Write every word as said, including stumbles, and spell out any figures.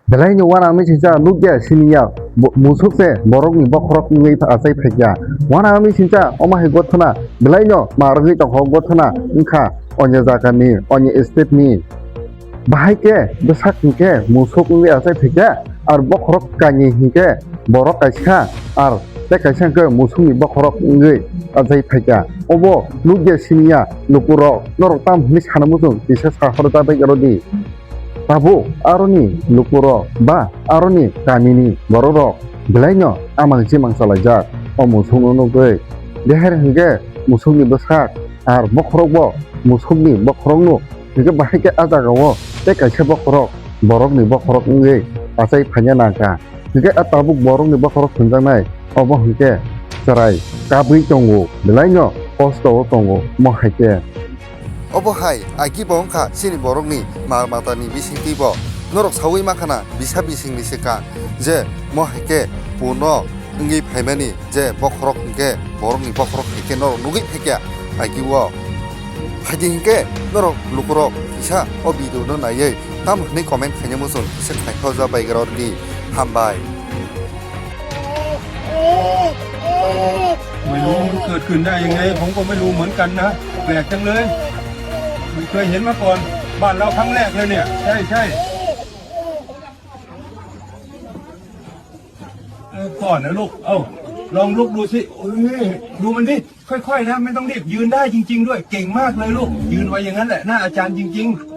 Belai no uanami singcha nukya siniya bo-, musuk se borok ni bokhorok wngwi achai phaikya. Uanami singcha omo hai gothona belai no ma rwgwi tongkha o gothona wngkha onyo jaga ni, onyo state ni. Bahai khe bwsak hinkhe musuk wngwi achai phaikya, ar bokhorok kainwi hinkhe borok kaisa, ar tei kaisa hinkhe musuk ni bokhorok wngwi achai phaikya. Obo nukya siniya lukurok norok tam hinwi sana muchung kisa sa horo ta bai rodi. Tabuk aroni lukurok ba aroni kamini bororok belaino amang chimang chalaijak o musukno nugwi. Deher hinkhe musukni bwsak ar bokhorokbo musukni bokhorokno hinkhe bahai khe a jagao tei kaisa bokhorok borokni bokhorok wngwi achai phaina nangkha. Hinkhe a tabuk borokni bokhorok thwnjaknai obo hinkhe chwrai kabwi tongo, belaino kosto o tongo mo hai khe. Obo hai agi bo wngkha chini borokni mal matani bisingtwi bo. Norok saui makhana bisa bisingni se kang je mo hai khe puno wngwi phaimani je bokhorok hinkhe borokni bokhorok hai khe norok nugwi phaikha agi o. Phaidi hinkhe norok lukurok kisa o video no naiwi tamo hwnwi comment khaina muchung kisa khaikhoja baigra rwdi. Hambai. Mai lung kat kun da yang ngai phong ko mai lung man kan na. Lek tang le. Mai kai hen ma kon. Ban lau khang lek le ne. Sai sai. Ơ, còn nữa lục. Ơ, lòng lục đua xị. Ôi, đua mình đi. Khoai khoai na, ไม่ต้องรีบ ยืนได้จริงๆด้วย เก่งมากเลยลูก ยืนไว้อย่างนั้นแหละ หน้าอาจารย์จริงๆ